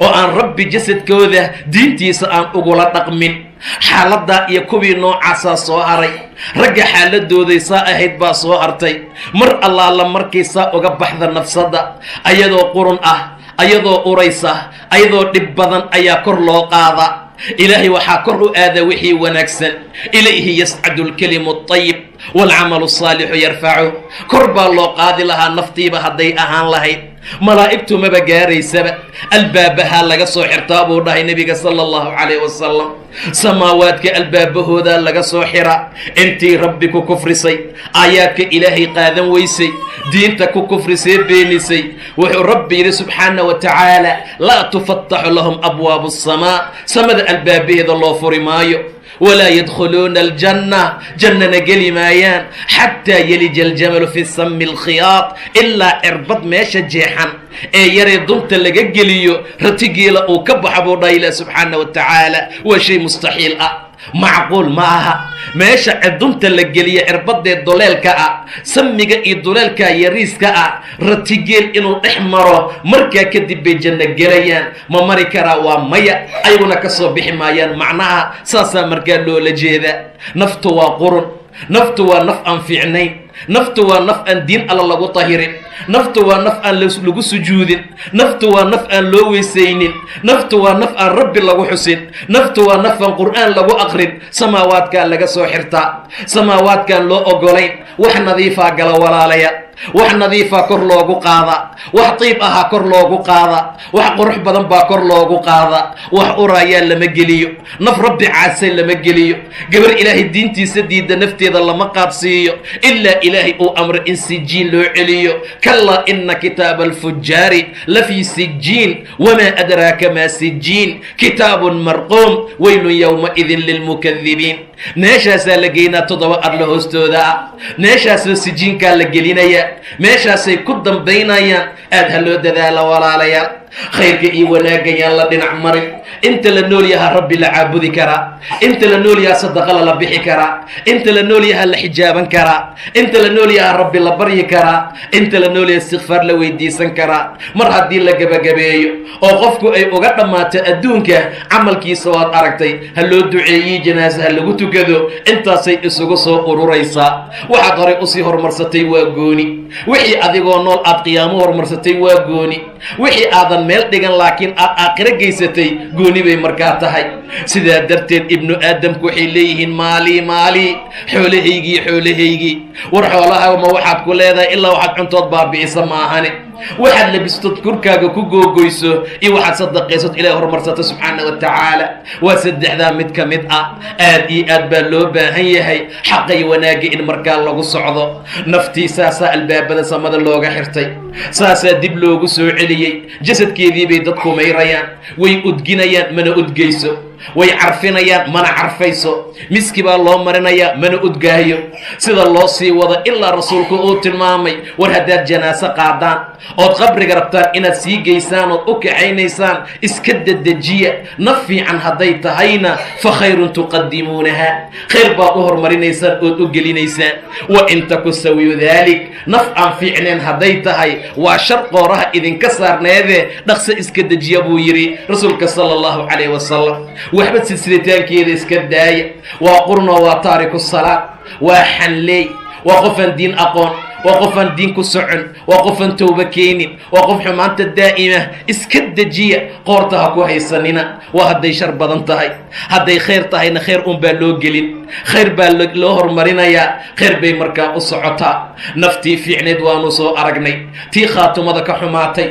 oo aan Rabbi jasadkooda diintiisa aan ugula dhaqmin. Xaaladdaa iyo kuwii noocaasaa soo haray. Ragga xaaladooday saa ahayd baa soo hartay. Mar Allaala markay saa uga baxda nafsadda, ayadoo qurun ah, ayadoo uraysa, ayadoo dhib badan ayaa kor loo qaadaa. Ilaahay waxaa kor u aada wixii wanaagsan. Ilayhi yascadu alkalimu altayib waalcamalu asaalixu yarfacu. Kor baa loo qaadi lahaa naftiiba hadday ahaan lahayd. Malaa'igtu maba gaaraysaba, albaabahaa laga soo xirtaa buu dhahay Nebiga sala Allahu calayh wasalam. Samaawaadka albaabahoodaa laga soo xiraa. Intii Rabbi ku kufrisay, aayaadka Ilaahay qaadan weysay, diinta ku kufrisee, beenisay, wuxuu Rabbi yidhi subxaana wa tacaala: "Laa tufataxu lahum abwaabu asamaa", samada albaabaheeda loo furi maayo. "Walaa yadkhuluuna aljanna", jannana geli maayaan, "xataa yelija aljamalu fi sami alkhiyaad", ilaa cirbad meesha jeexan ee yaree dunta laga geliyo ratigeela uu ka baxa buu dhaha Ilah subxaana wa tacaala. Waa shay mustaxiil ah, macquul ma aha. Meesha dunta la geliya cirbadee duleelka ah, samiga iyo duleelka yariiska ah, ratigeel inuu dhex maro, markaa kadib bay janno gelayaan. Ma mari karaa? Waa maya. Ayaguna ka soo bixi maayaan. Macnaha saasaa markaa loola jeeda. Naftu waa qurun, naftu waa naf aan fiicnayn, naftu waa naf aan diin Alla lagu tahirin, naftu waa naf aan lagu sujuudin, naftu waa naf aan loo weysaynin, naftu waa naf aan Rabbi lagu xusin, naftu waa naf aan Qur'aan lagu aqrin. Samaawaadkaa laga soo xirtaa, samaawaadkaan loo ogolayn. Wax nadiifaa gala, walaalayaal. Wax nadiifaa kor loogu qaadaa, wax tiib ahaa kor loogu qaadaa, wax qurux badan baa kor loogu qaadaa. Wax uraayaa lama geliyo. Naf Rabbi caasay lama geliyo. Gabar Ilaahay diintiisa diidda nafteeda lama qaadsiiyo, ilaa Ilaahay uu amray in sijiin loo celiyo. "Kalaa, ina kitaaba alfujaari lafii sijiin, wamaa adraaka maa sijiin, kitaabun marquum, weylun yowmaidin lilmukadibiin." Meeshaasaa la geynaa, toddoba arlo hoostooda ah. Meeshaasoo sijiinkaa la gelinaya, meeshaasay ku dambaynayaan. Aad ha loo dadaala, walaalayaal. Khayrka iyo wanaagga yaan la dhinac marin. Inta la nool yahaa Rabbi la caabudi karaa, inta la nool yahaa sadaqa lala bixi karaa, inta la nool yahaa la xijaaban karaa, inta la nool yahaa Rabbi la baryi karaa, inta la nool yaha istikfaar la weydiisan karaa. Mar haddii la gebagabeeyo oo qofku ay uga dhammaato adduunka camalkiisa, waad aragtay, ha loo duceeyey, janaasa ha lagu tukado, intaasay isugu soo ururaysaa. Waxaad horay usii horumarsatay waa gooni, wixii adigoo nool aad qiyaamo horumarsatay waa gooni, wixii aadan meel dhigan laakiin aad aakhiro geysatay gooni bay markaa tahay. Sidaa darteed ibnu aadamku waxay leeyihiin: "Maalii, maalii, xoolahaygii, xoolahaygii." War xoolaha ma waxaad ku leedahay ilaa waxaad cuntood baabi'isa maahane, waxaad labistod korkaaga ku googoyso iyo waxaad sadaqaysod Ilahay horumarsato subxaana wa tacaala, waa saddexdaa mid ka mid ah. Aad iyo aad baa loo baahan yahay xaqa iyo wanaagga in markaa lagu socdo. Naftii saasaa albaabada samada looga xirtay, saasaa dib loogu soo celiyey. Jasadkeedii bay dadku mayrayaan, way udginayaan, mana udgeyso. Way carfinayaan, mana carfayso. Miski baa loo marinayaa, mana udgaayo. Sida loo sii wado ilaa Rasuulku uu tilmaamay: war haddaad janaaso qaadaan ood qabriga rabtaan inaad sii geysaan ood u kaxaynaysaan, iska dedejiya. Naf fiican hadday tahayna, fa khayrun tuqadimuunaha, khayr baad u horumarinaysaan ood u gelinaysaan. Wa in taku sawiyu daalik, naf aan fiicneen hadday tahay, waa shar qooraha idinka saarneede, dhaqso iska dejiya buu yidhi Rasuulka sala Allahu calayh wasalam. Waxba silsilitaankeeda iska daaya. Waa qurno, waa taariku salaad, waa xanleey, waa qofaan diin aqoon, waa qofaan diin ku socon, waa qofaan towba keenin, waa qof xumaanta daa'ima. Iska dejiya, qoorta ha ku haysanina. Waa hadday shar badan tahay. Hadday khayr tahayna, khayr un baa loo gelin, khayr baa loo horumarinayaa, khayr bay markaa u socotaa. Naftii fiicneed waanu soo aragnay. Tii khaatumada ka xumaatay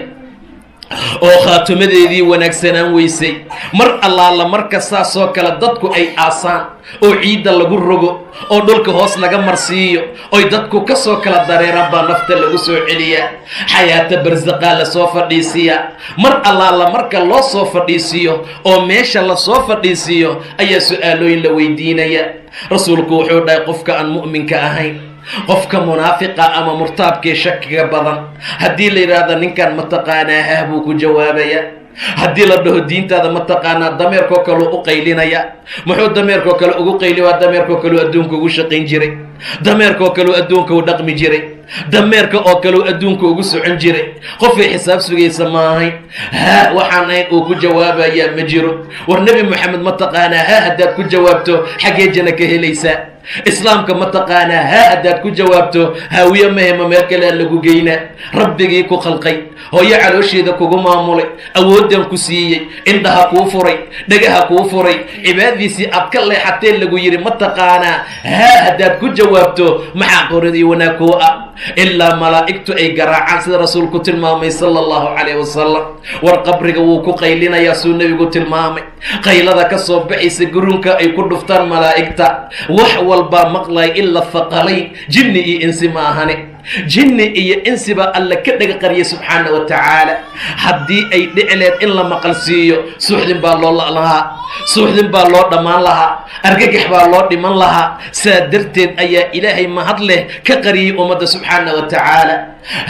oo khaatumadeedii wanaagsanaan weysay, mar allaala marka saasoo kale dadku ay aasaan oo ciidda lagu rogo oo dhulka hoos laga marsiiyo oy dadku ka soo kala dareeraan, baa nafta lagu soo celiyaa, xayaata barsaqaa lasoo fadhiisiyaa. Mar allaala marka loo soo fadhiisiiyo oo meesha lasoo fadhiisiiyo ayaa su-aalooyin la weydiinaya. Rasuulku wuxuu dhahay, qofka aan mu'minka ahayn, qofka munaafiqa ama murtaabkee shakiga badan, haddii la yidhaahdo "Ninkan ma taqaanaa?" "Hah," buu ku jawaabaya. Haddii la dhaho "Diintaada ma taqaanaa?" dameerkoo kale u qaylinaya. Muxuu dameerkoo kale ugu qayli? Waa dameerkoo kaleu adduunka ugu shaqayn jiray, dameerkoo kaleu adduunka u dhaqmi jiray, dameerka oo kaleu adduunka ugu socon jiray. Qofay xisaab sugaysa ma ahayn. Haa waxaan ahayn uu ku jawaabayaa ma jiro. "War Nebi Moxamed ma taqaanaa?" "Haa," haddaad ku jawaabto, xaggee jana ka helaysaa? "Islaamka ma taqaanaa?" "Haa," haddaad ku jawaabto, haawiye mahema, meel kalea lagu geynaa? Rabbigii ku khalqay, hooyo caloosheeda kugu maamulay, awooddan ku siiyey, indhaha kuu furay, dhagaha kuu furay, cibaadadiisii aad ka leexatee lagu yidhi "Ma taqaanaa?" "Haa," haddaad ku jawaabto, maxaa qorad iyo wanaag kuu ah? Ilaa malaa'igtu ay garaacaan, sida rasuulku tilmaamay sala Allahu calayh wasalam. War qabriga wuu ku qaylinayaa, suu nebigu tilmaamay. Qaylada ka soo baxaysa gurunka ay ku dhuftaan malaa'igta, wax walbaa maqlaya ila thaqalayn, jinni iyo insi ma ahane. Jinni iyo insiba Alla ka dhaga qariyay subxaana wa tacaala. Haddii ay dhici leed in la maqal siiyo, suuxdin baa loo lahaa, suuxdin baa loo dhammaan lahaa, argagax baa loo dhiman lahaa. Saa darteed ayaa Ilaahay mahad leh ka qariyey ummadda subxaana wa tacaala.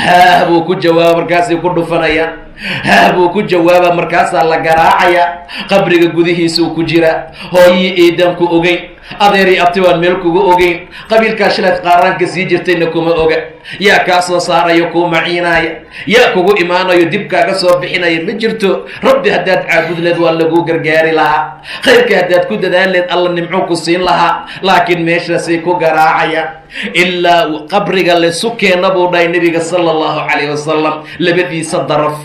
"Haah," buu ku jawaaba, markaasay ku dhufanayaan. "Haah," buu ku jawaaba, markaasaa la garaacaya. Qabriga gudihiisuu ku jiraa. Hooyii eedaan ku ogeyn, adeerii abti baan meel kugu ogeyn, qabiilkaa shilaad qaaraanka sii jirtayna kuma oga. Yaa kaa soo saarayo, kuu maciinaaya? Yaa kugu imaanayo, dib kaaga soo bixinaya? Ma jirto. Rabbi haddaad caabud leed, waa laguu gargaari lahaa. Khayrka haddaad ku dadaal leed, Alla nimcuu ku siin lahaa. Laakiin meeshaasay ku garaacayaan ilaa qabriga laysu keena, buu dhahay nebiga sala Allahu calayh wasalam, labadiisa daraf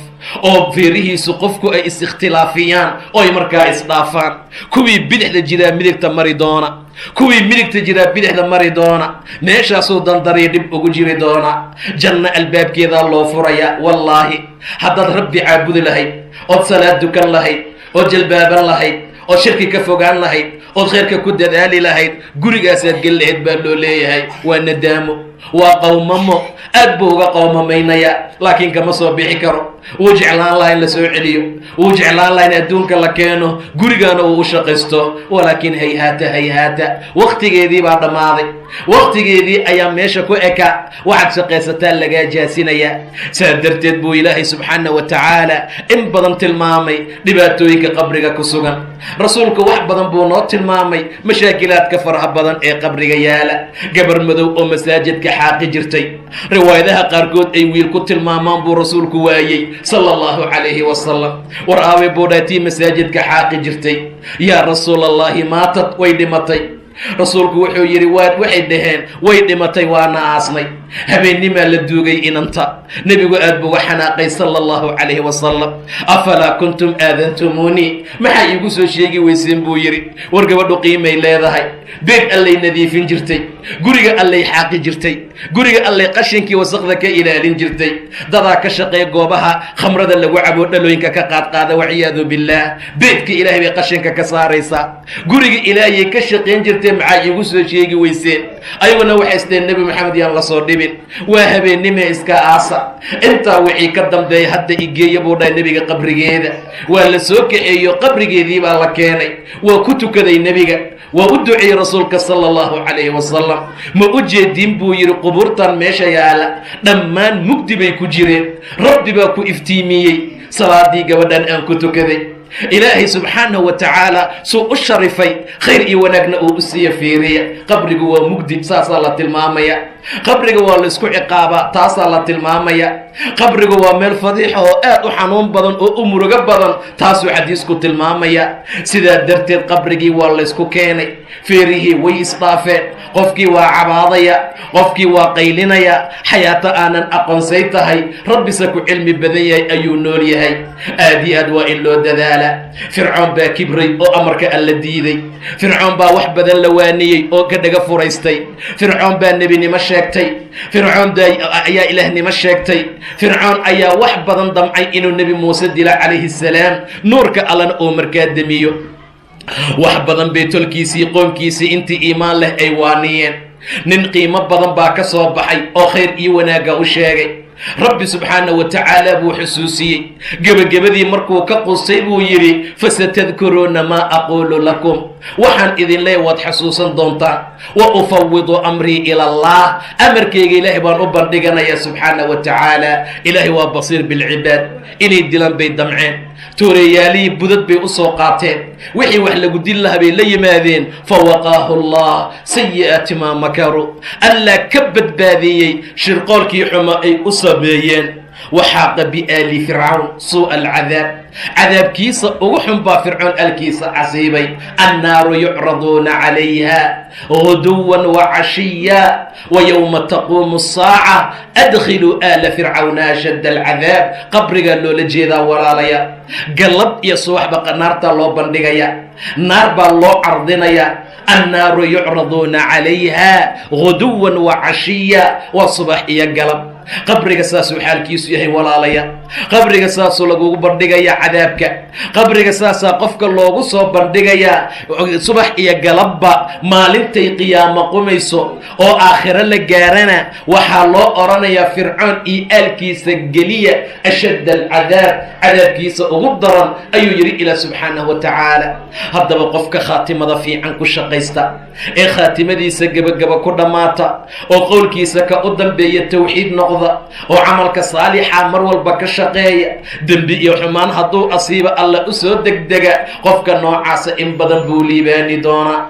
oo feerihiisu qofku ay is-ikhtilaafiyaan oo ay markaa isdhaafaan. Kuwii bidixda jiraa midigta mari doona, kuwii midigta jiraa bidixda mari doona. Meeshaasuu dandariya dhib ugu jiri doona. Janno albaabkeedaa loo furayaa. Wallaahi, haddaad Rabbi caabudi lahayd, ood salaad dukan lahayd, ood jalbaaban lahayd, ood shirki ka fogaan lahayd, ood khayrka ku dadaali lahayd, gurigaasaad geli lahayd, baa loo leeyahay. Waa nadaamo, waa qowmamo, aad buu uga qowmamaynayaa, laakiin kama soo bixi karo. Wuu jeclaan lahaa in la soo celiyo, wuu jeclaan lahaa in adduunka la keeno, gurigaana uu u shaqaysto, walaakin hayhaata hayhaata, waktigeedii baa dhammaaday, waktigeedii ayaa meesha ku eka. Waxaad shaqaysataa lagaa jaasinayaa. Saa darteed buu Ilaahay subxaana wa tacaala in badan tilmaamay dhibaatooyinka qabriga ku sugan. Rasuulku wax badan buu noo tilmaamay mashaakilaadka faraha badan ee qabriga yaala. Gabar madow oo masaajidka xaaqi jirtay, riwaayadaha qaarkood ay wiil ku tilmaamaan, buu rasuulku waayey sala Allahu calayhi wasalam. "War aaway?" buu dhahay, "tii masaajidka xaaqi jirtay?" "Yaa Rasuul Allahi, maatad, way dhimatay." Rasuulku wuxuu yidhi, waxay dhaheen, "Way dhimatay, waana aasnay, habeennimaa la duugay inanta." Nebigu aad buu uga xanaaqay sala Allahu calayhi wasalam. "Afalaa kuntum aadantumuunii? Maxaa iigu soo sheegi weyseen?" buu yidhi. War gabadhu qiimay leedahay. Beed Allay nadiifin jirtay, guriga Allay xaaqi jirtay, guriga Allay qashinkii wasaqda ka ilaalin jirtay. Dadaa ka shaqeeya goobaha khamrada lagu cabo, dhalooyinka ka qaadqaada, waciyaadu billaah. Beedka Ilaahay bay qashinka ka saaraysaa, guriga Ilaahayay ka shaqayn jirtay. Maxaa iigu soo sheegi weyseen? Ayaguna waxay isdheen, "Nebi Maxamed yaan lasoo dhibin, waa habeennime, iska aasa." Intaa wixii ka dambeeya, "Hadda igeeya," buu dhahay nebiga, "qabrigeeda." Waa la soo kaxeeyo, qabrigeedii baa la keenay. Waa ku tukaday nebiga, waa u duceeyey rasuulka sala Allahu calayhi wasalam. "Ma u jeediin?" buu yidhi, "qubuurtan meesha yaala dhammaan mugdi bay ku jireen. Rabbi baa ku iftiimiyey salaadii gabadhan aan ku tukaday." Ilaahay subxaanahu wa tacaala suu u sharifay, khayr iyo wanaagna uu u siiya. Fiiriya, qabrigu waa mugdi, saasaa la tilmaamaya. Qabriga waa la isku ciqaabaa, taasaa la tilmaamaya. Qabrigu waa meel fadiixa oo aad u xanuun badan oo u murugo badan, taasuu xadiisku tilmaamaya. Sidaa darteed qabrigii waa laysku keenay, feerihii way isdhaafeen, qofkii waa cabaadaya, qofkii waa qaylinaya. Xayaato aanan aqoonsay tahay, rabbise ku cilmi badan yahay ayuu nool yahay. Aad iyo aad waa in loo dadaala. Fircoon baa kibray oo amarka Alla diiday. Fircoon baa wax badan la waaniyey oo ka dhaga furaystay. Fircoon baa nebinimo sheegtay. Fircoon ayaa ilaahnimo sheegtay. Fircoon ayaa wax badan damcay inuu Nebi Muuse dila calayhi salaam, nuurka Allana uu markaa demiyo. Wax badan bay tolkiisii, qoomkiisii, intii iimaan leh ay waaniyeen. Nin qiimo badan baa ka soo baxay oo khayr iyo wanaagga u sheegay. Rabbi subxaana wa tacaala buu xusuusiyey. Gebagabadii markuu ka qustay buu yidhi: "Fasatadkuruuna maa aquulu lakum", waxaan idin leeya waad xasuusan doontaan. "Wa ufawidu amrii ila Allah", amarkayga Ilaahay baan u bandhiganaya subxaana wa tacaala. Ilaahay waa basiir bilcibaad. Inay dilan bay damceen, tooreeyaalihii budad bay u soo qaateen, wixii wax lagu dil lahaa bay la yimaadeen. Fawaqaahu Allah sayi'aati maa makaru, Allaa ka badbaadiyey shirqoolkii xuma ay u sameeyeen. Waxaaqa biaali Fircawn suu'a alcadaab, cadaabkiisa ugu xun baa Fircoon alkiisa casiibay. Annaaru yucraduuna calayha guduwan wacashiya wa yowma taquumu asaaca adkhiluu aala Fircawna ashadda alcadaab. Qabrigaa loola jeedaa, walaalaya. Galab iyo subaxba naartaa loo bandhigaya, naar baa loo cardinaya. Annaaru yucraduuna calayha guduwan wacashiya, waa subax iyo galab. Qabriga saasuu xaalkiisu yahay, walaalaya. Qabriga saasuu lagugu bandhigayaa cadaabka. Qabriga saasaa qofka loogu soo bandhigayaa subax iyo galabba. Maalintay qiyaamo qumayso oo aakhiro la gaarana, waxaa loo odhanayaa Fircoon iyo aalkiisa geliya ashadd alcadaab, cadaabkiisa ugu daran, ayuu yidhi Ilaah subxaanahu wa tacaala. Haddaba qofka khaatimada fiican ku shaqaysta ee khaatimadiisa gebagaba ku dhammaata oo qowlkiisa ka u dambeeya tawxiid noqda oo camalka saalixa mar walba ka shaqeeya, dembi iyo xumaan hadduu asiibo Alla u soo degdega, qofka noocaasa in badan buu liibaani doonaa.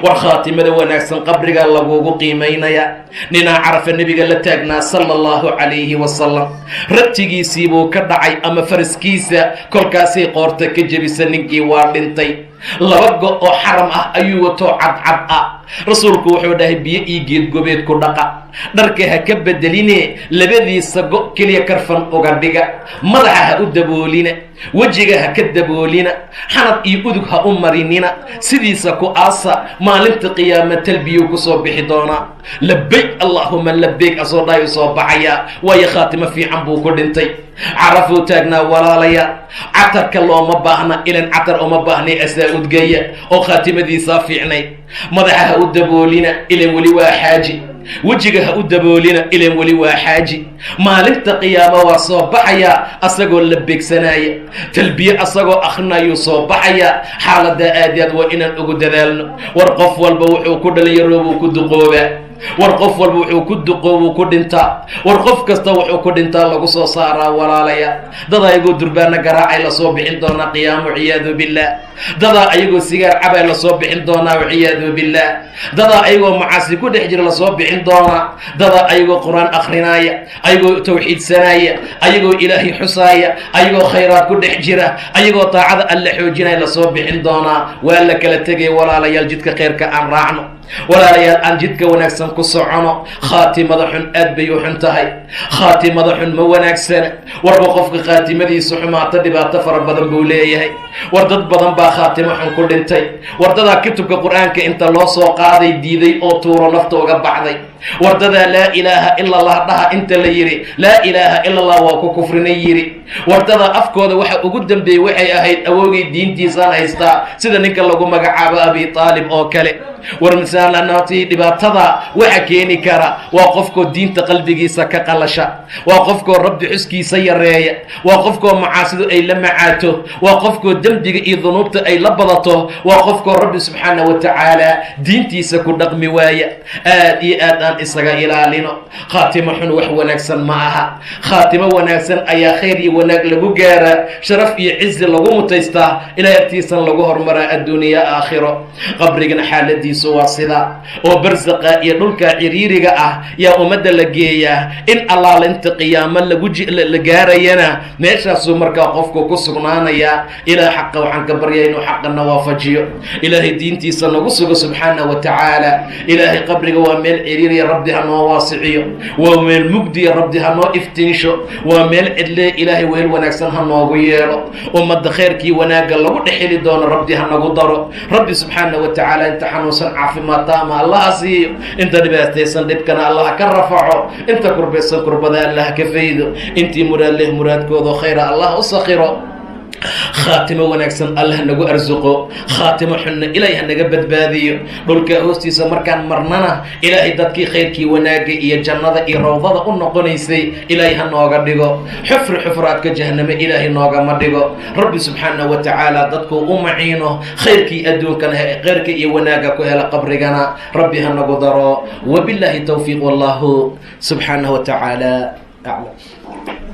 War khaatimada wanaagsan qabrigaa lagugu qiimaynaya. Ninaa Carafa Nebiga la taagnaa sala Allahu calayhi wasalam. Ratigiisii buu ka dhacay ama faraskiisa, kolkaasay qoorta ka jebisa. Ninkii waa dhintay. Laba go' oo xaram ah ayuu wato, cadcad ah. Rasuulku wuxuu dhahay: "Biyo iyo geedgobeed ku dhaqa, dharka ha ka bedeline, labadiisa go' keliya karfan uga dhiga, madaxa ha u daboolina, wejiga ha ka daboolina, xanad iyo udug ha u marinina, sidiisa ku aasa. Maalinta qiyaama talbiyuu kusoo bixi doonaa, 'Labayk allaahuma labayk' asoo dhahay u soo baxayaa, waayo khaatimo fiican buu ku dhintay." Carafuu taagnaa, walaalaya. Catarka looma baahna, ilan catar uma baahnay, asaa udgaya oo khaatimadiisaa fiicnayd. Madaxa ha u daboolina, ilan weli waa xaaji. Wejiga ha u daboolina, ilan weli waa xaaji. Maalinta qiyaamo waa soo baxayaa asagoo la beegsanaya, talbiye asagoo akrinayuu soo baxayaa. Xaaladaa aad aad waa inaan ugu dadaalno. War qof walba wuxuu ku dhalinyaroobuu ku duqoobaa. War qof walba wuxuu ku duqoobuu ku dhintaa. War qof kasta wuxuu ku dhintaa lagu soo saaraa, walaalaya. Dadaa ayagoo durbaano garaacay lasoo bixin doonaa qiyaamo, ciyaadu billaah. Dadaa ayagoo sigaar cabay lasoo bixin doonaa, waciyaadu billaah. Dadaa ayagoo macaasi ku dhex jira lasoo bixin doonaa. Dadaa ayagoo Qur-aan akhrinaaya, ayagoo tawxiidsanaya, ayagoo Ilaahay xusaaya, ayagoo khayraad ku dhex jira, ayagoo taacada Alla xoojinaya lasoo bixin doonaa. Waa la kala tegay, walaalayaal. Jidka khayrka aan raacno, walaalayaal, aan jidka wanaagsan ku socono. Khaatimada xun aad bay u xun tahay. Khaatimada xun ma wanaagsana. Warba qofka khaatimadiisa xumaato dhibaato fara badan buu leeyahay. War dad badan baa khaatimo xun ku dhintay. War dadaa kutubka Qur-aanka inta loo soo qaaday diiday oo tuuro nafta uga baxday. War dadaa "Laa ilaaha ila Allah" dhaha inta la yidhi, "Laa ilaaha ila Allah waa ku kufrinay" yidhi. War dadaa afkooda waxa ugu dambeeyey waxay ahayd "Awowgay diintiisaan haystaa", sida ninka lagu magacaabo Abi Aalib oo kale. War misaalanaatii dhibaatada waxa keeni kara waa qofkoo diinta qalbigiisa ka qalasha, waa qofkoo Rabbi xuskiisa yareeya, waa qofkoo macaasidu ay la macaato, waa qofkoo dembiga iyo dunuubta ay la badato, waa qofkoo Rabbi subxaana wa tacaala diintiisa ku dhaqmi waaya. Aad iyo aad. Aan isaga ilaalino khaatimo xun. Wax wanaagsan ma aha. Khaatimo wanaagsan ayaa khayr iyo wanaag lagu gaaraa, sharaf iyo cizi lagu mutaystaa, ilahay agtiisan lagu horumaraa adduuniya aakhiro. Qabrigana xaaladiisu waa sida oo barsaqa iyo dhulka ciriiriga ah yaa ummadda la geeyaa. In allaala inta qiyaamo lagu la gaarayana meeshaasuu markaa qofku ku sugnaanayaa. Ilaah xaqa waxaan ka baryaya inuu xaqana waafajiyo, Ilaahay diintiisa nagu sugo subxaana wa tacaala. Ilaahay qabriga waa meel ciriiriya, Rabbi ha noo waasiciyo. Waa meel mugdiya, Rabbi ha noo iftiinsho. Waa meel cidlee, Ilaahay weel wanaagsan ha noogu yeelo. Ummadda khayrkii wanaagga lagu dhexeli doono Rabbi ha nagu daro. Rabbi subxaana wa tacaala inta xanuunsan caafimaad taama Allaha siiyo, inta dhibaataysan dhibkana Allaha ka rafaco, inta kurbaysan kurbada Allaha ka faydo, intii muraad leh muraadkooda khayra Allah u sakhiro. Khaatimo wanaagsan Allah nagu arsuqo, khaatimo xunna Ilaahay ha naga badbaadiyo. Dhulka hoostiisa markaan marnana, Ilaahay dadkii khayrkii wanaagga iyo jannada iyo rawdada u noqonaysay Ilaahay ha nooga dhigo. Xufri xufraadka jahaname Ilaahay noogama dhigo. Rabbi subxaana wa tacaala dadkuu u maciino khayrkii adduunkana khayrka iyo wanaagga ku hela qabrigana Rabbi ha nagu daro. Wabilaahi towfiiq, wallahu subxaanahu wa tacaala aclam.